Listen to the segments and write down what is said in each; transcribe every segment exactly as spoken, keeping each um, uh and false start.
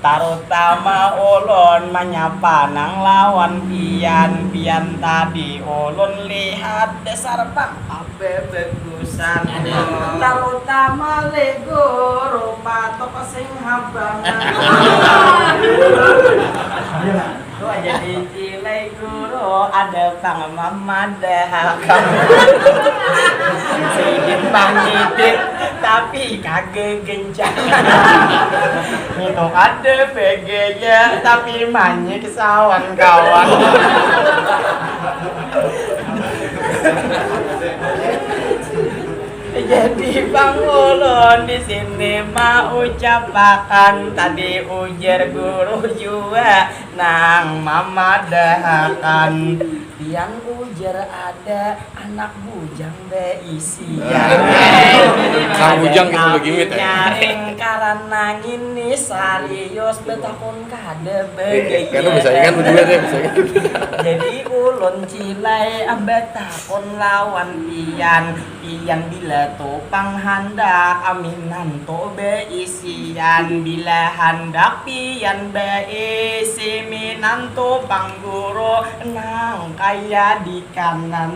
Tarutama ulun manyapa nang lawan pian, pian tadi ulun lihat dasar pang bebegusan. Tarutama lego rupa toko sing habangan. Tuh aja dicilai guru, ada pang mamadahakan. Sidin pangidit, tapi kagegencang. Itu kada begenya, tapi manyik sawan kawan. Jadi pang ulun di sini maucapakan, tadi ujar guru jua nang mamadahakan. Pian ujar ada anak bujang beisian. Nang bujang kita begimit, ya. Nyaring karena ngini sarius betakun kada begaya. Karena bersaingan berdua deh, bersaingan. Jadi ulun cilai betakun lawan pian. Pian bila tu pang handak aminan tu beisian, bila handak pian beisi minan tu pang guru nang kaya di kanan.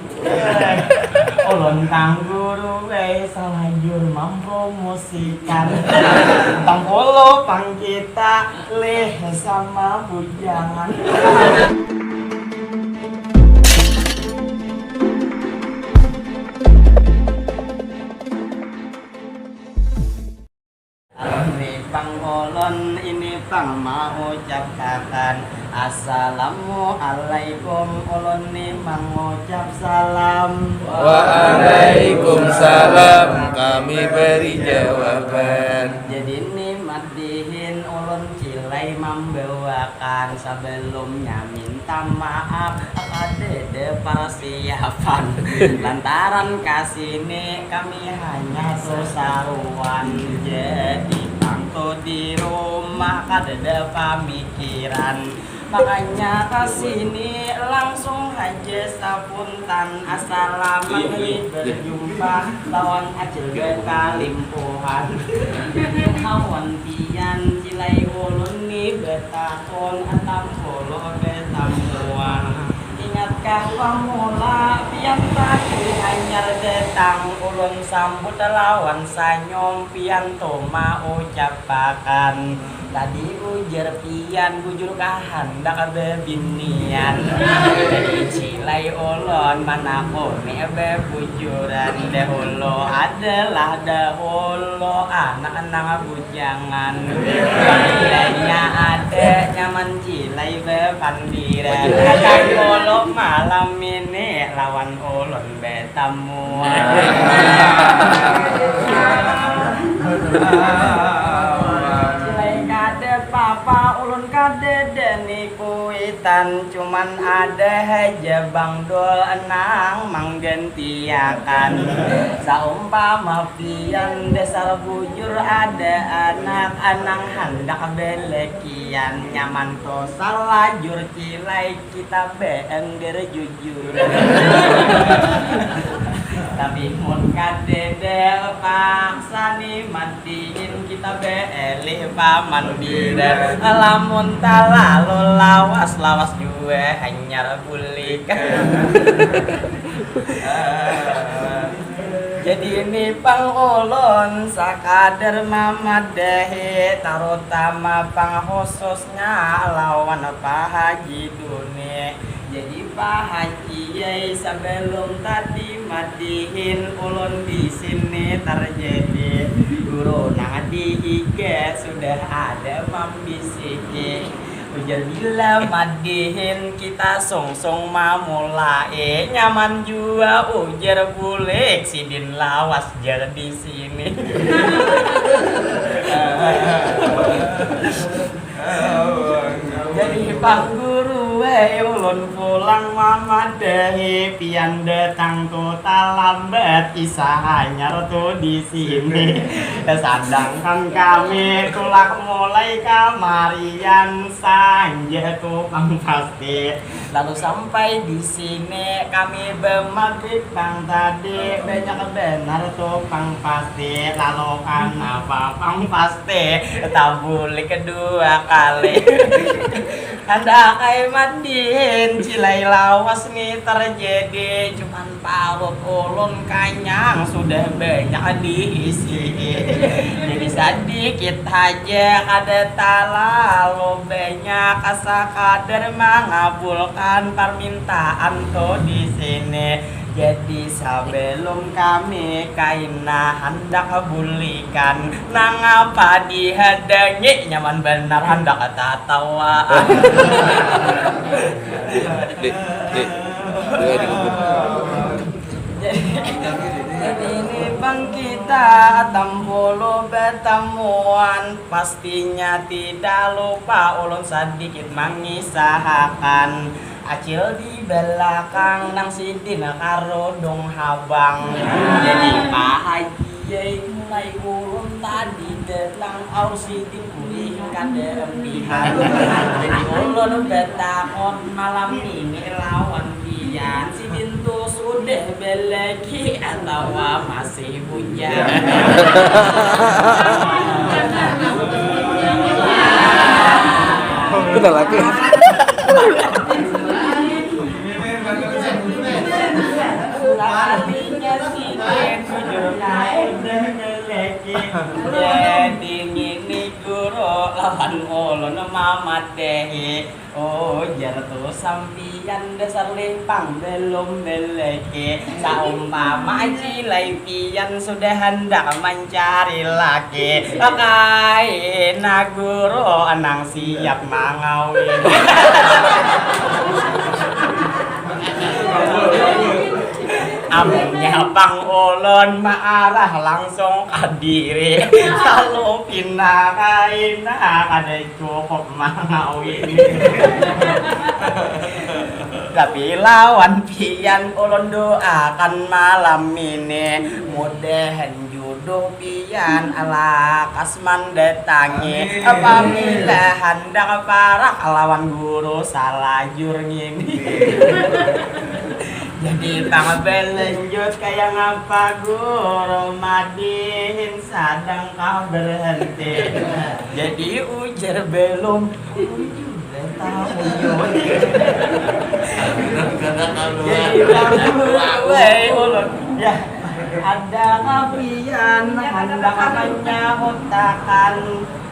Ulun pang guru weh salajur mampromosikan. Tang puluh pang kita leh sama bujangan. Ini pang ulun, ini pang maucapakan. Assalamualaikum, ulun ni mangucap salam. Waalaikumsalam, kami beri jawaban. Jadi ni madihin ulun cilai mambawakan, sebelumnya minta maaf, kadada parsiapan. Lantaran kasini kami hanya sesaruan, jadi pang tu di rumah kadada pamikiran. Makanya kasini langsung haja sapuntan, asa lama ni berjumpa lawan Acil Betalimpuhan. Awan pian cilai ulun ni betakun, atam puluh betamuan. Ingatkah pamula pian tadi hanyar datang, ulun sambut lawan sanyum, pian tu maucapakan. Tadi ujar pian bujur kah handak bebinian. Jadi cilai ulun manakuni bebujuran, dahulu adalah dahulu anak nang bujangan. Bilanya ada nyaman cilai bepandiran. Dahulu malam ini lawan ulun betamuan. Cilai kada papa, ulun kadada ni kuitan, cuman ada haja bangdul nang manggantiakan. Saumpama pian dasar bujur ada anak nang handak belekian, nyaman tu salajur cilai kita beender jujur. Tapi mun kadada paksa ni madihin kita beelih pamandiran. Lamun talalu lawas, lawas jua hanyar bulik. Jadi ni pang ulun sakadar mamadahi, tarutama pang khususnya lawan Pak Haji Duni. Jadi Pak Haji ai, sebelum tadi madihin ulun di sini terjadi, guru nang di I G sudah ada mambisiki. Ujar bila madihin kita sungsung mamulai, nyaman jua ujar bulik sidin lawas jar di sini. Jadi pang guru Hei, ulun pulang mamadahi, pian datang tu talambat, kisah hanyar tu di sini. Sadangkan kami tulak mulai kamarian, sanja tu pang pasti. Lalu sampai di sini kami bemagrib pang tadi, banyak benar tu pang pasti. Lalu kanapa pang pasti? Tabulik kedua kali. Handak ai mandihin, cilai lawas ni terjadi, cuman parut ulun kanyang sudah banyak diisi. Jadi sadikit haja, kada talalu banyak, sakadar mangabulkan parmintaan tu di sini. Jadi sabalum kami kaina handak bulikan, nangapa dihadangi, nyaman banar handak tatawa. Di, di, dua di kubur. Jadi ini pang kita tampulu batamuan, pastinya tidak lupa ulun sadikit mangisahakan. Acil di balakang nang sidin karudung habang. Jadi Pak Haji ai, mulai ulun tadi datang aur sidin ulih kada ampihan. Jadi ulun batakun malam ini lawan pian, sidin tu sudah balaki atawa masih bujang? Kita lagi. Jadi ngini guru lawan ulun mamadahi, ujar tu sampiyan dasar lipang belum beleki. Saumpama cilai pian sudah handak mancari laki, kaina guru nang siap mangawini. Amunnya pang ulun maarah langsung ka diri, lalu pina kaina kada cukup mangawini. Tapi lawan pian ulun doakan malam ini, mudahan juduh pian lakas mandatangi. Apabila handak parak lawan guru salajur ngini. Jadi pang balanjut, kaya ngapa guru madihin sadangkah berhenti? Jadi ujar belum, ulun jua tahu yo. Jadi pang guru ai ulun. Ya, ada kapian handak manyahutakan.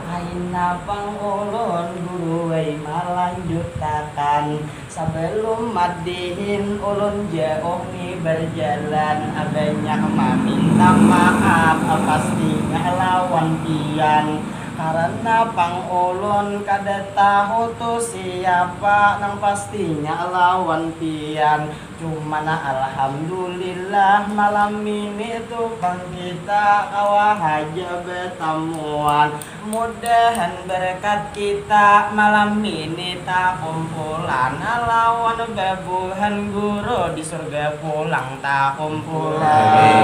Kaina pang ulun guru ai malanjutakan. Sabalum madihin ulun jauh ni barjalan, banyak maminta maaf pastinya lawan pian. Karana pang ulun kada tahu tu siapa nang pastinya lawan pian. Cuman alhamdulillah malam ini tu pang kita kawa haja batamuan. Mudahan berkat kita malam ini takumpulan lawan babuhan guru di surga pulang takumpulan.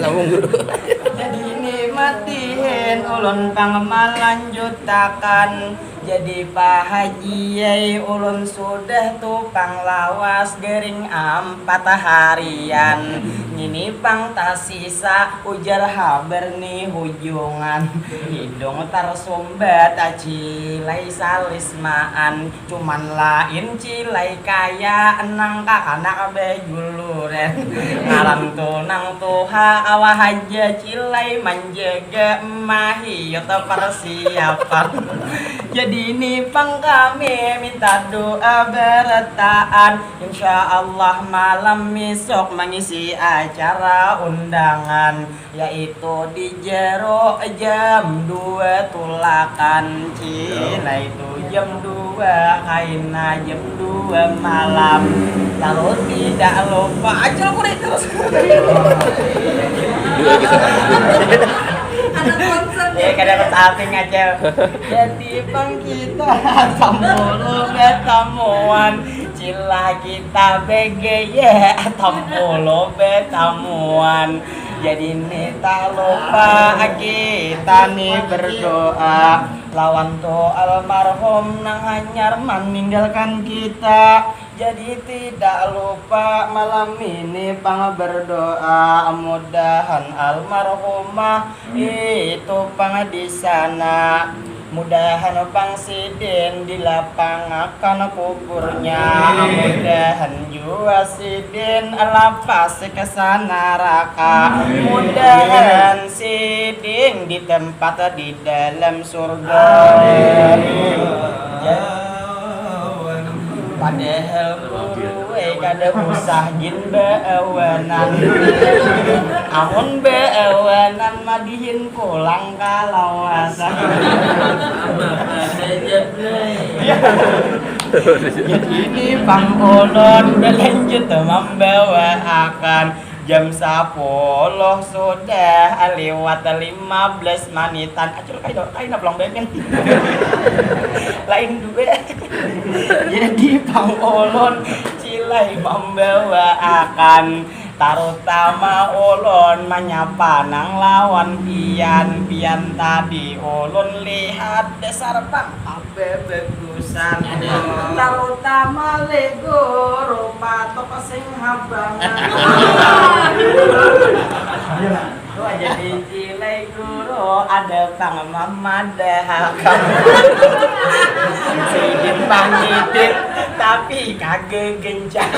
Sambung guru. Jadi ini matihin ulun pang malanjutakan. Jadi Pak Haji ai, ulun sudah tu pang lawas garing ampat harian. Ngini pang tasisa ujar habar ni hujungan. Hidung tarsumbat cilai salismaan. Cuman lain cilai kaya nang kakanak bajuluran. Ngaran tu nang tuha kawa haja cilai manjaga mahiyut persiapan. Jadi ni pang kami minta doa barataan. Insya Allah malam misuk mangisi acara undangan, yaitu di jero jam dua tulakan. Cina itu jam dua kaina jam dua malam. Lalu tidak lupa, acil kurik terus. Dua gitu. Ya, kada ada samping aja. Jadi pang kita tamu lu betamuan, cila kita begeye tamu lu betamuan. Jadi ni tak lupa kita ni berdoa lawan tu almarhum nang hanyar meninggalkan kita. Jadi tidak lupa malam ini pang berdoa mudahan almarhumah itu pang di sana. Mudahan pang sidin dilapangakan kuburnya. Mudahan jua sidin lapas ke sana raka. Mudahan sidin di tempat di dalam surga. Ya. Padahal guru eh kada usah gin baawanan. Amun baawanan madihin pulang kalawasan. Jadi ini pang ulun balanjut mambawaakan. Jam sapuluh sudah liwat lima belas manitan. Acul kaina kaina pulang bemin. Lain dua. Jadi pang ulun cilai mambawaakan, tarutama ulun manyapa nang lawan pian. Pian tadi ulun lihat dasar pang bebegusan, tarutama lego rupa toko sing habangan. Tuh aja dicilai guru ada pang mamadahakan. Sidin pangidit tapi kage gencang.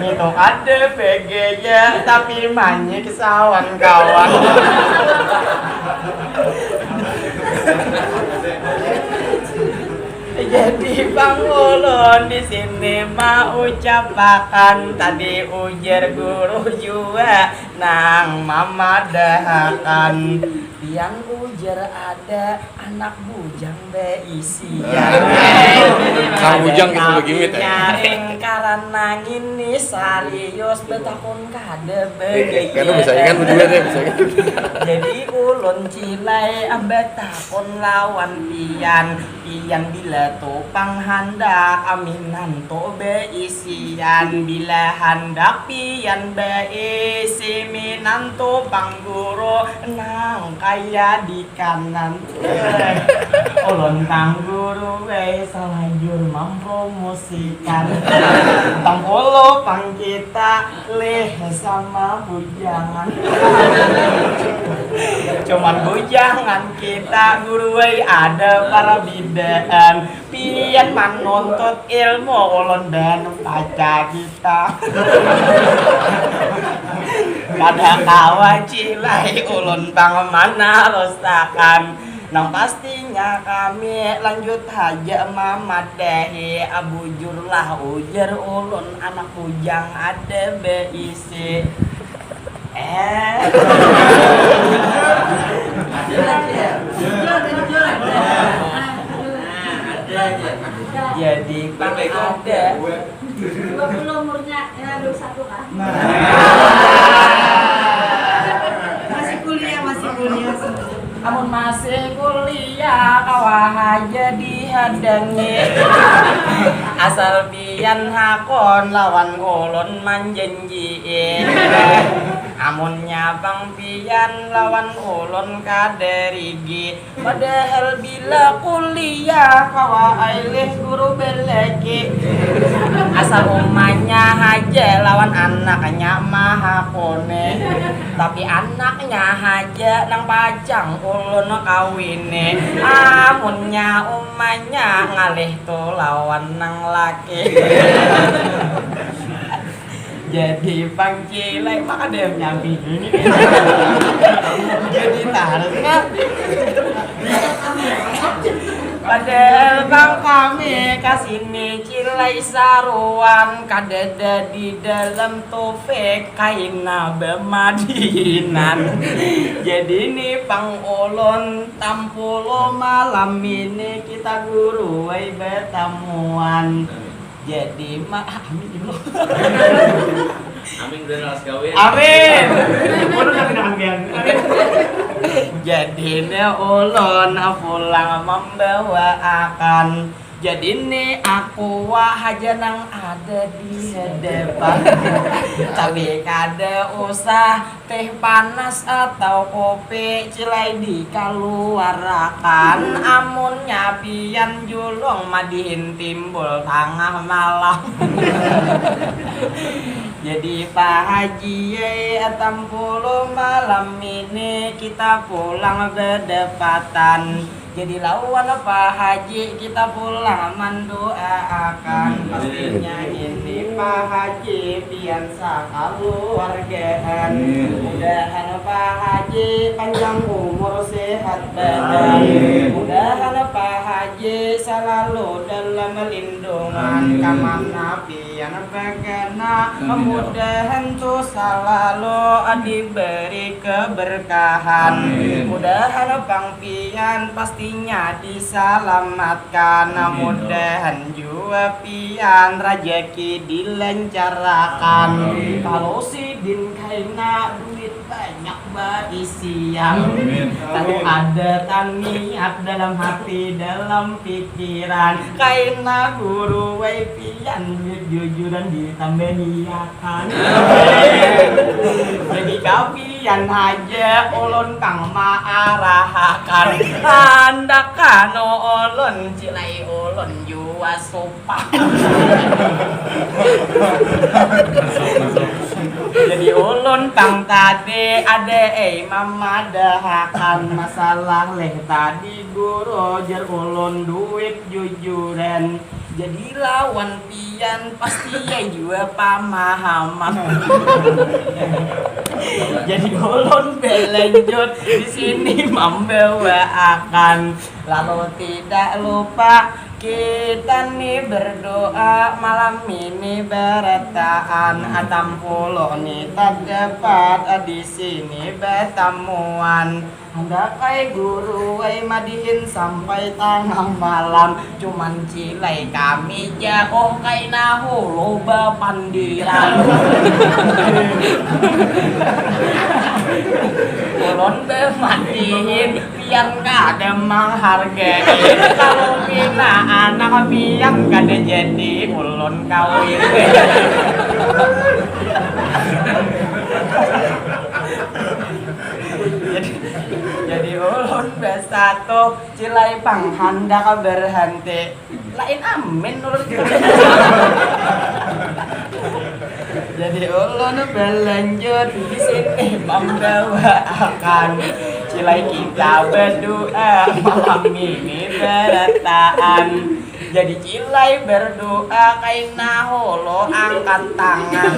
Itu kada begeja tapi manyik sawan kawan. Jadi pang ulun di sini maucapakan tadi ujar guru jua nang mamadahakan. Pian ujar ada anak bujang beisian. Kang bujang kita begimit ya. Nyaring karena ngini serius betakun kada. Eh, karena bisa ikan berdua deh, bisa ikan. Jadi ulun cilai betakun lawan pian. Pian bila tu pang handak aminan tu beisian, bila handak pian beisi minantu pang guru nang kaya di kanan. Ulun pang guru weh salajur mampromosikan. Tangkulu pang kita leh sama bujangan. Cuman bujangan kita guru weh ada perbedaan. Pian manuntut ilmu ulun dan paca kita. Kada kawa cilai ulun pang manarusakan. Nang pastinya kami lanjut haja mamadahi. Bujurlah ujar ulun anak bujang ada beisi. Eh. Jadi pang ada. Dua puluh umurnya, ya, dua puluh satu lah. Masih kuliah, masih kuliah. Amun masih kuliah kawa haja dihadangi. Asal pian hakun lawan ulun manjanji. Amunnya pang pian lawan ulun kada rigi. Padahal bila kuliah kawa ai leh guru beleki. Asal umanya haja lawan anaknya mahakuni. Tapi anaknya haja nang pacang ulun kawini. Amunnya umanya ngalih tu lawan nang laki. Jadi pang cilai maka ada yang nyambi ini. Jadi tarik kan. Padahal pang kami kasini cilai saruan kadada di dalam topik kaina bemadinan. Jadi ni pang ulun tampulu malam ini kita guru wai betamuan. Jadi ma ah, amin ya Allah. Amin, udah lalas kawin. Amin. Ulun tapi dengan biang. Jadinya ulun pulang membawaakan. Jadi ni aqua haja nang ada di hadapan. Tapi kada usah teh panas atau kopi cilai dikaluarakan. Amunnya pian julung madihin timbul tangah malam. Jadi Pak Haji, tampulu malam ini kita pulang bedepatan. Jadi lawan Pak Haji kita pulang manduaakan. Pastinya ini Pak Haji pian sakaluargaan. Mudahan Pak Haji panjang umur sehat badan. Mudahan Pak Haji selalu dalam lindungan. Kamana pian bagana. Mudahan tu selalu diberi keberkahan. Mudahan pang pian pastinya disalamatkan. Mudahan jua pian rajaki dilancarakan. Kalau sidin kaina duit banyak baisian. Kalau ada taniat dalam hati, dalam pikiran, kaina guru wai pian duit jujuran ditambahiakan. Jadi kapian haja ulun pang maarahakan. Handak kanu ulun cilai ulun jua supak. Jadi ulun pang tadi ada ai mamadahakan masalah leh tadi guru jar ulun duit jujuran. Jadi lawan pian pasti ai jua pamahaman. Jadi ulun balanjut di sini mambawaakan. Lalu tidak lupa kita ni berdoa malam ini berataan. Tampulu ni terdapat di sini bertamuan. Handak ai guru ai madihin sampai tangah malam. Cuman cilai kami jauh kaina hulu bapandiran. Ulun bamadihin pian kada manghargai. Kalau pina anak pian kada jadi ulun kawin. Jadi, jadi ulun basatu cilai pang handak berhenti. Lain amin ulun. Jadi ulun balanjut di sini mambawaakan cilai kita berdoa malam ini berataan. Jadi cilai berdoa kaina hulu angkat tangan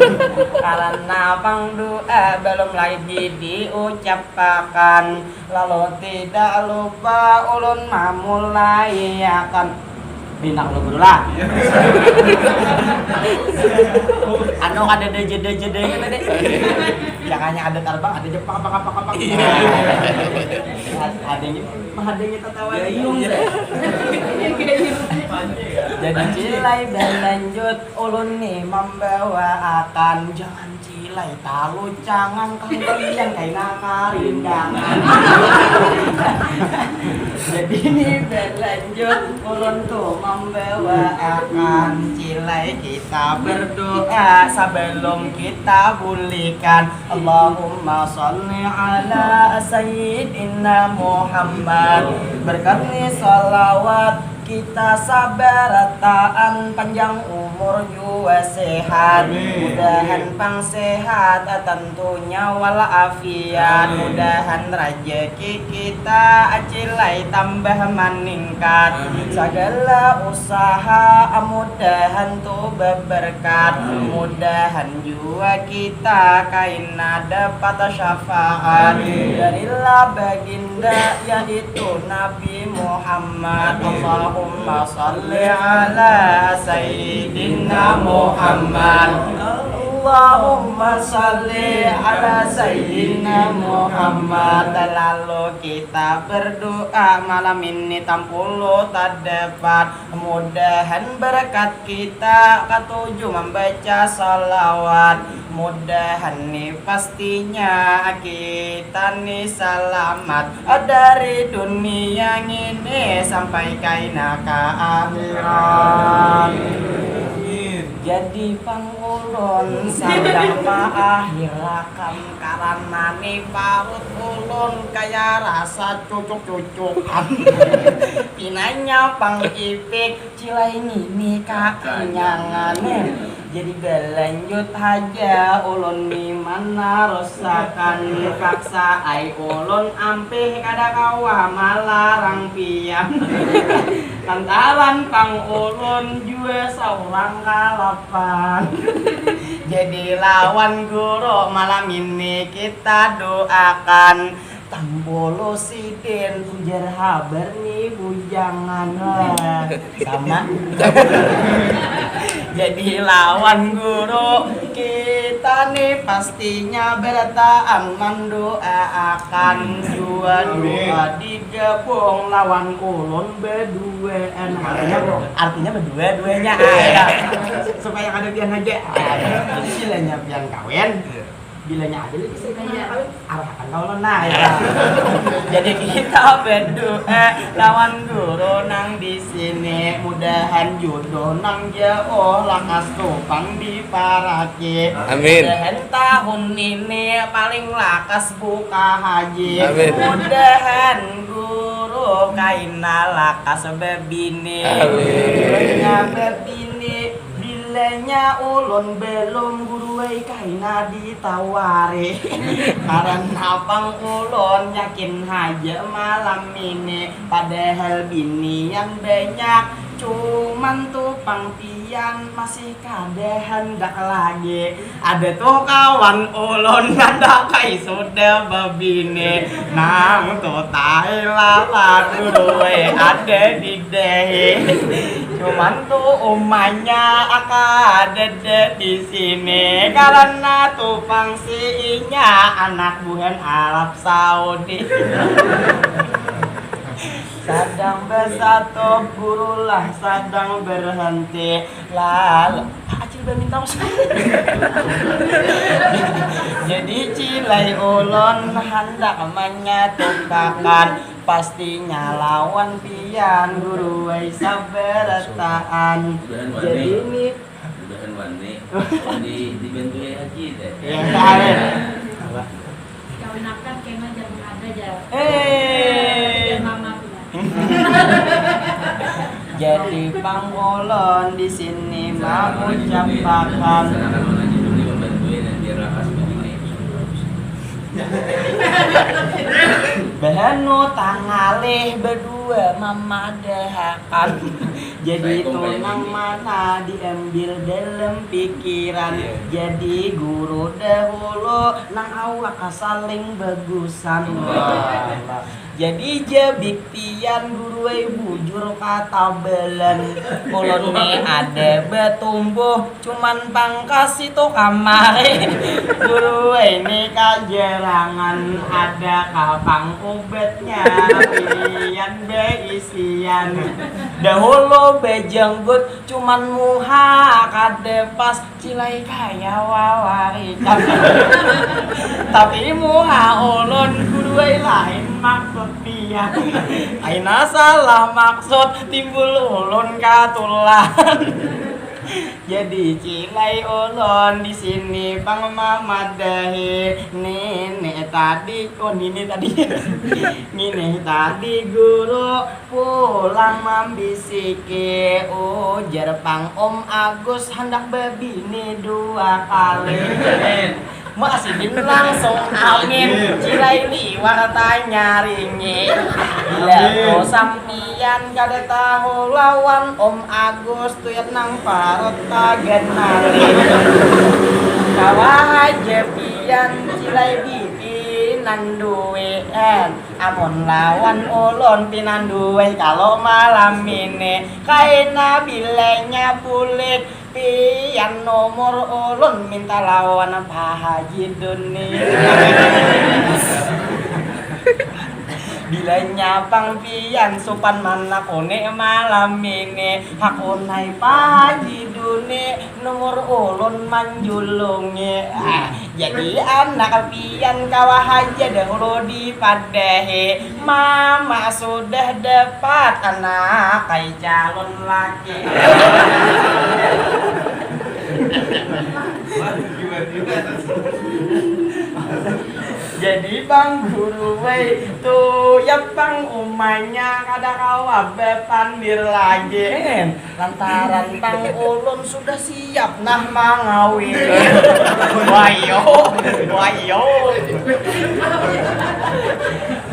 karena pang doa belum lagi diucapakan. Lalu tidak lupa ulun mamulaiakan. Bina kalau guru lah. Anu kada ada jeda-jedanya tadi. Jangannya ada terbang, ada jepang apa apa apa. Adanya mah adanya tertawa. Jadi cilai balanjut ulun ni mambawaakan jangan cilai talu cangang kang kalian kaina karindangan. Jadi ni balanjut ulun tu mambawaakan cilai kita berdoa sebelum kita bulikan. Allahumma salli ala sayyidina Muhammad. Berkat ni salawat kita sabarataan panjang umur jua sehat. Mudahan pang sehat tentunya walafiat. Mudahan rajaki kita acilai tambah maningkat. Sagala usaha mudahan tu beberkat. Mudahan jua kita kaina dapat syafaat darilah baginda yaitu Nabi Muhammad. Allahumma salli ala sayyidina Muhammad. Allahumma salli ala sayyidina Muhammad. Lalu kita berdoa malam ini tampulu terdapat. Mudahan berkat kita katuju membaca salawat. Mudahan nih pastinya kita nih salamat dari dunia ngini sampai kaina ka akhirat. Jadi pang ulun sadang maakhirakan karana nih parut ulun kaya rasa cucuk-cucukan. Pinanya pang ipik cilai ngini kakanyangan. Jadi balanjut haja ulun ni manarusakan paksa ai ulun ampih kada kawa malarang pian. Lantaran pang ulun jua saurang kalapan. Jadi lawan guru malam ini kita doakan. Tambolo sidin ujar habar ni bujangan lah. Sama. Jadi lawan guru kita nih pastinya berataan mandoaakan jua doa digabung lawan ulun beduaan. Artinya, artinya berdua-duanya. Ah, ya. Supaya kada pian aja. Ah, ya. Jadi bilanya pian kawin, bilanya ada lagi saya kena kawin, arahakan kau lo nah ya. Jadi kita berdoa lawan guru nang di sini mudahan jodoh nang jauh lakas tupang diparaki. Amin. Mudahan tahun ini paling lakas buka haji. Amin. Mudahan guru kaina lakas bebini. Amin. Guruna bebini. Bilanya ulun belum guruai kaina ditawari. Karena pang ulun yakin haja malam ini. Padahal binian banyak. Cuman tu pang pian masih kada handak lagi. Ada tuh kawan ulun nanda kai sudah babini. Nang tutai lala gurui ada di dahi. Cuman tuh umanya aka ada di sini karena tuh pangsinya anak buhan Arab Saudi. Sadang bersatu gurulah sadang berhenti. Lalu acil baminta usah. Jadi cilai ulun handak menyatukakan pastinya lawan pian guru ai sabarataan. Jadi ini mudahan wani di dibantu ya haji deh. Ya, kawinakan kena jangan ada aja. Eh. Mama punya. Jadi pangkolon di sini mengucapkan bahanu tangalih berdua memadahakan. Jadi itu nang mana diambil dalam pikiran. Jadi guru dahulu nang awak saling bagusan. Jadi jabik pian guru ai bujur katabalan. Ulun ni ada batumbuh cuman pangkas itu kamari. Guru ai ni kajarangan ada kapang ubatnya pian baisian. Dahulu bajanggut cuman muha kada pas. Cilai kaya wawarikan. Tapi muha ulun kuduai lain maksud pian. Aina salah maksud timbul ulun katulan. Jadi cilai ulun di sini pang mamadahi nini tadi, oh nini tadi. Nini tadi guru pulang mambisiki, ujar pang Om Agus handak babini dua kali. Muasidin langsung amin, cilai liwar tanyaringi. Bila tu sampian kada tahu lawan Om Agus tuyat nang parut taganali. Kawa haja pian cilai bibi nanduian. Amun lawan ulun pinanduai kalo malam ini kaina bilanya bulik pian nomor ulun minta lawan Pak Haji Duni. Bilanya pang pian supan manakuni malam ini hakunai Pak Haji Duni. Ini nomor ulun manjulungi. Ah, jadi anak pian kawa haja dahulu dipadahi. Mama sudah dapat anak kai calon laki. Jadi bang guru wei tu ya pang umanya kada kawa bapandir lagi. Lantaran pang ulun sudah siap nah mangawini. Wayo, wayo.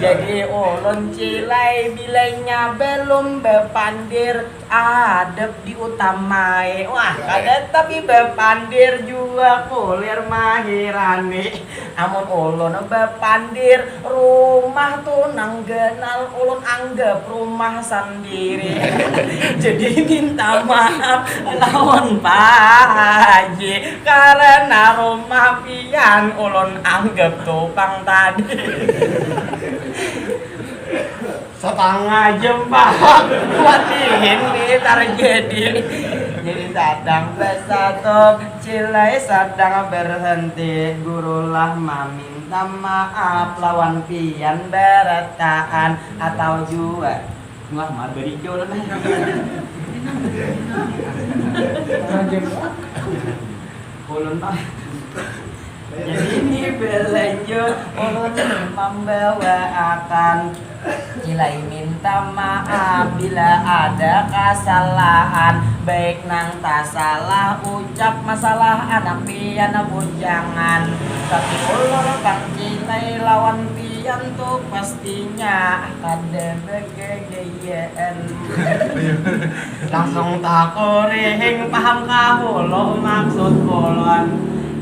Jadi ulun cilai bilainya belum bapandir adab diutamai. Wah, kada tapi bapandir jua kulir mahirani. Amun ulun bapandir rumah tu nang ganal ulun anggap rumah sendiri. Jadi minta maaf lawan Pak Haji karena rumah pian ulun anggap tu pang tadi. Satangah jam pahak matihin ni tarjadi. Jadi sadang basatu cilai sadang berhenti gurulah maminta maaf lawan pian barataan atau jua wah marbarijo ulun. Ulun mah jadi ini belanja ulun mambawaakan cilai minta maaf bila ada kasalahan baik nang tasalah ucap masalah anak pian bujangan tapi ulun pang cilai lawan pian tu pastinya kada bagagayaan. Langsung takurihing paham kahulu maksud ulun.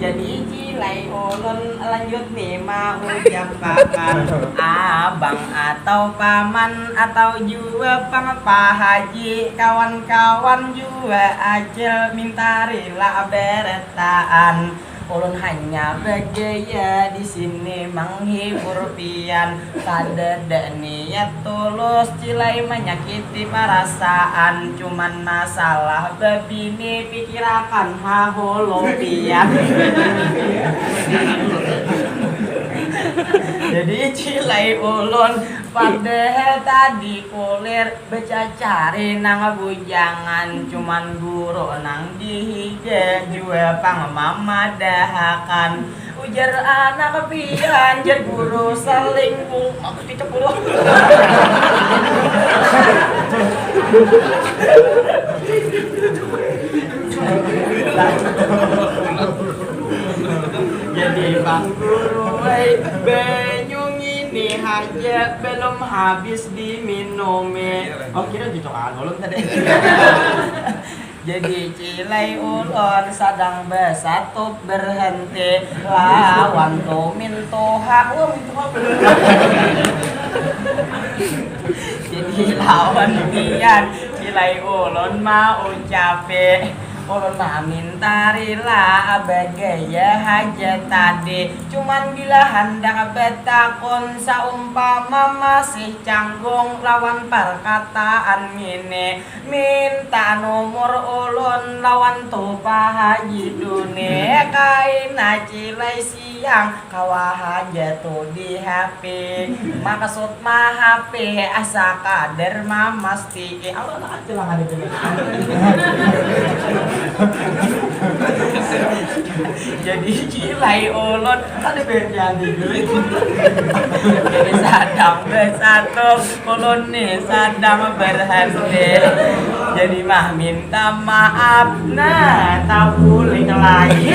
Jadi cilai ulun lanjut ni maujapakan abang atau paman atau jua pang pahaji kawan-kawan jua acil minta rila berataan. Ulun hanya bagaya di sini menghibur pian. Kadada niat tulus cilai manyakiti parasaan. Cuman masalah babini pikirakan hahulu pian. Jadi cilai ulun padahal tadi kulir becacari nang bujangan cuman guru nang dihiga jua pang mamadahakan. Ujar anak pian jar guru salingkung aku cicak guru. Jadi bang guru wai banyu ngini haja belum habis diminumi. Oh kira gitu kan ulun tadi. Jadi cilai ulun sadang basatup berhenti lawan tumin tuha. Wah, mintuha belum. Jadi lawan pian cilai ulun maucapi ulun maminta rila bagaya haja tadi. Cuman bila handak batakun saumpama masih canggung lawan parkataan ngini. Minta nomor ulun lawan tu Pak Haji Duni. Kaina cilai siang kawa haja tu di HP. Maksud ma HP asa kadar mamastii. Allah tak ada lah ada jelas. Jadi cilai ulun ada berjanji duit. Jadi sadang bersatu. Ulun ni sadang berhenti. Jadi mah minta maaf. Nah, tak boleh lagi.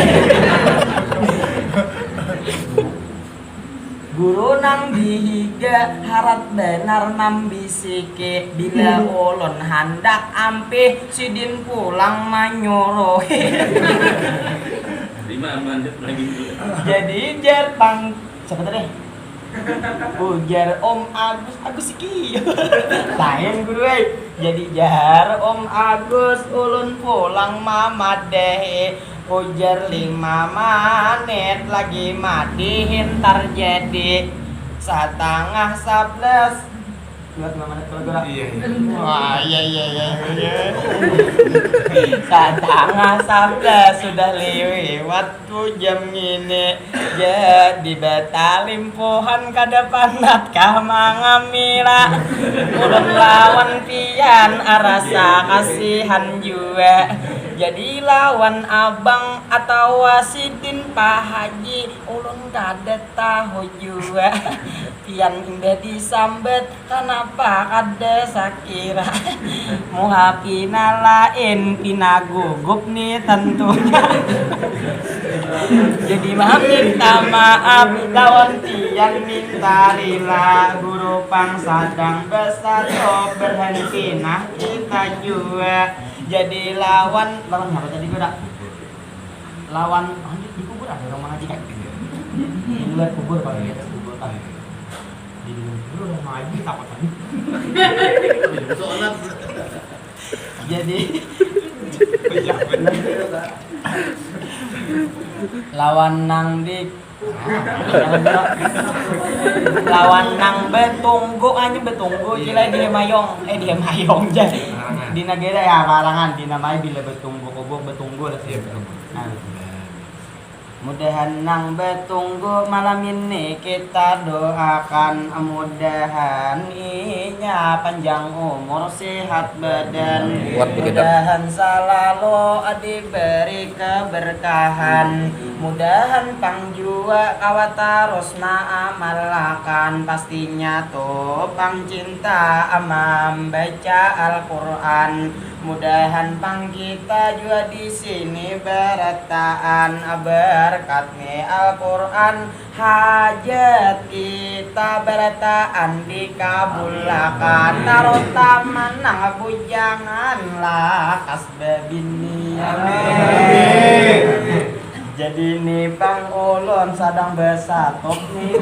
Guru nang dihiga harat benar mambisiki bila ulun handak ampih sidin pulang manyuruhi. Lima lanjut lagi. Jadi jar pang siapa tadi? Ujar Om Agus, Agus iki. Lain guru ai. Jadi jar Om Agus ulun pulang mamadahi. Ujar lima manit lagi madihin tarjadi satangah sablas. Iya, iya. Wah, iya, iya, iya, iya. Satangah sabelas sudah liwat tu jam ngini. Jadi batalimpuhan kada panat kah mangamila. Ulun lawan pian arasa kasihan jua. Jadi lawan abang atawa sidin Pak Haji, ulun kada tahu jua. Pian imbah disambat, kanapa kada sakira? Muha pina lain, pina gugup ni tentunya. Jadi maminta maaf lawan pian minta rila, guru pang sadang besatop, berhenti nah kita jua. Jadi lawan, lawan apa tadi guru? Lawan, ah, di, di kubur ada orang mengaji kan? Di luar kubur, kalau di atas kubur kan? Di dalam kubur orang mengaji, takut kan? Jadi lawan nang di, lawan nang betunggu, hanya betunggu, cilai di Hemayong, eh, di Hemayong ja. Di Nagara ya, parangan, di namai bila betunggu, kubur betunggu lah. Iya, betul. Nah. Mudahan nang betunggu malam ini kita doakan, mudahan inya panjang umur, sehat badan. Kuat begitu. Mudahan salalu diberi keberkahan. Mudahan pang jua kawa tarus maamalakan. Pastinya tu pang cinta mambaca Al-Quran. Mudahan pang kita jua di sini barataan, berkat ni Al-Quran, hajat kita barataan dikabulakan, tarutama nang bujangan lakas babini. Amin. Jadi ni pang ulun sadang besatop ni.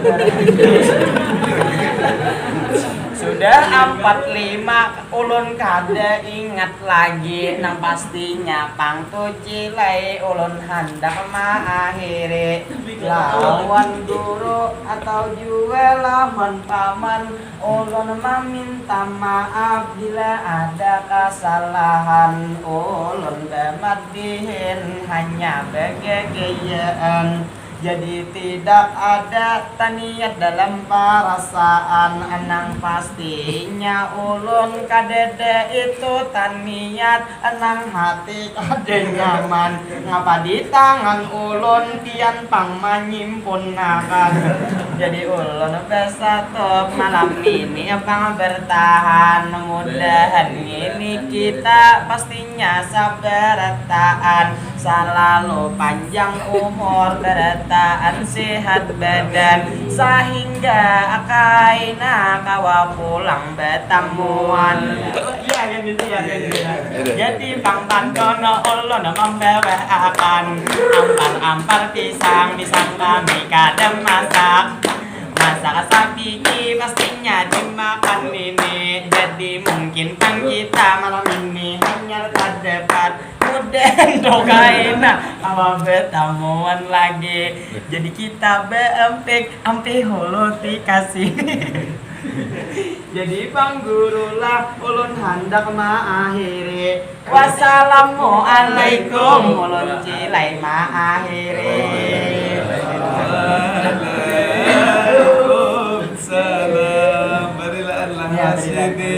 Sudah ampat lima, ulun kada ingat lagi, nang pastinya pang tu cilai ulun handak maakhiri lawan guru atau jua lawan paman. Ulun maminta maaf bila ada kasalahan, ulun bamadihin hanya bagagayaan. Jadi tidak ada taniat dalam parasaan, nang pastinya ulun kadada itu taniat. Nang hati kada nyaman, ngapa di tangan ulun pian pang manyimpunakan. Jadi ulun besatop malam ini pang bertahan, mudahan ngini kita pastinya sabarataan, salalu panjang umur, barataan sehat badan, sahingga kaina kawa pulang batamuan. Iya, kan gitu, ya, kan gitu, ya. Jadi pang tantono ulun mambawa akan ampar-ampar pisang, pisang kami kada masak. Masak sapiki pastinya dimakan ini. Jadi mungkin pang kita malam ini hanyar tadapat. Mudahan tu kaina kawa batamuan lagi. Jadi kita baampik, ampih hulu ti kasih. Jadi pang guru lah, ulun handak maakhiri. Wassalamualaikum, ulun cilai maakhiri. Waalaikumsalam. Barilaan lah. Ya, barilaan. Sidin.